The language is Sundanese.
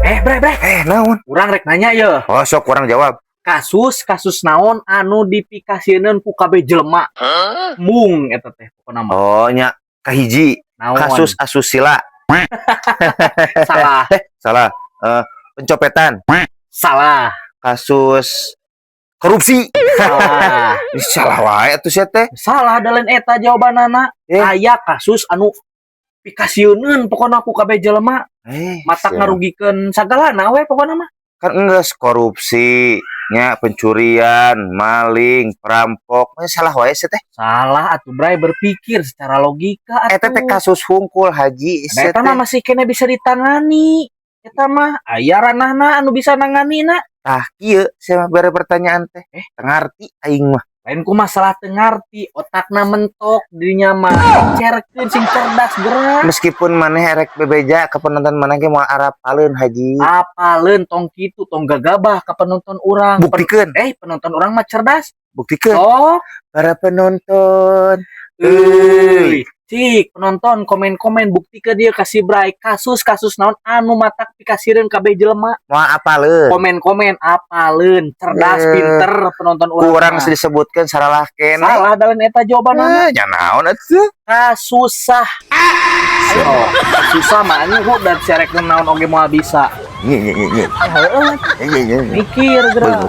Eh, Bre, Bre. Eh, naon? Urang rek nanya ya. Oh, sok kurang jawab. Kasus kasus naon anu dipikasieun ku kabeh jelema? Mung eta teh pokona mah. Oh, nya kahiji. Naon? Kasus asusila. Salah. Salah. Eh, pencopetan. Salah. Kasus korupsi. Salah. Ih, salah wae atuh sia teh. Salah, da lain eta jawabanana. Eh. Aya kasus anu pikasieun pokona ku kabeh jelema, Eh, matak sia. Ngarugikeun sagalana we pokona mah. Kan geus korupsi, nya pencurian, maling, perampok. Eh, salah wae sia teh. Salah atuh, Bray, berpikir secara logika Eta teh atuh. Kasus hungkul, Haji. Da Sia eta mah teh. Masih kene bisa ditangani. Eta mah aya ranahna anu bisa nanganina. Tah kieu sia mah bere pertanyaan teh. Eh, teu ngarti aing mah. Lain ku masalah teu ngarti, otakna mentok dirinya mah. Encerkeun sing cerdas gerak. Meskipun maneh erek bebeja ke penonton maneh ge moal arapaleun, Haji. Apaleun, tong kitu, tong gagabah ka penonton urang. Buktikeun. Eh, penonton urang mah cerdas. Buktikeun. Oh, Para penonton. Euy, cik, penonton komen-komen, buktikeun dia kasih Bray, kasus-kasus naon anu matak pikasireun kabeh jelema. Moal apaleun. Komen-komen apaleun, cerdas, Eh, pinter penonton urang Kurang mah. Disebutkan salah kene. Salah, da lain eta jawabanana. Eh, nya naon atuh? Kasusah. Ayo, susah mah anjing udah serek naon oge moal bisa. Nye nye nye nye. Heeh, Nye nye nye. mikir geura.